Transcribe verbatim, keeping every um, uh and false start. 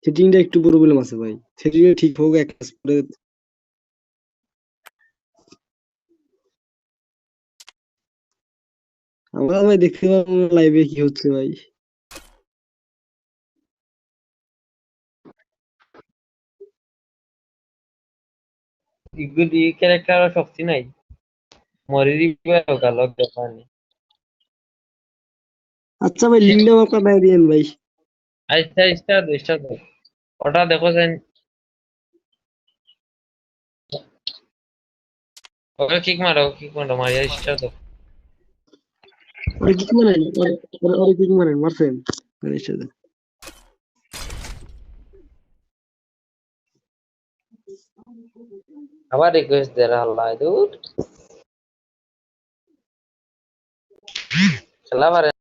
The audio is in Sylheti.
সেটিংটা একটু প্রবলেম আছে ভাই, সেটিংটা ঠিক হোক এক কাজ করে। আমরা ভাই দেখতে পারবো না লাইভে কি হচ্ছে ভাই। ইগুলি ক্যারেক্টার শক্তি নাই। মরি দিবা গেল দেখানি। আচ্ছা ভাই, লিঙ্কটা আমাকে পাঠিয়ে দিয়েন ভাই। আচ্ছা, ইস্টার দে, ইস্টার দে। ওটা দেখো যেন। ওরে কিক মারো, কিক মারো, মারিয়া ইস্টার দে। ওরে কিক মারেন, ওরে, ওরে, ওরে কিক মারেন, মারছেন। আরে সেটা। আবার রিকোয়েস্ট দে রে হাল্লা, দুর। খেলা পারে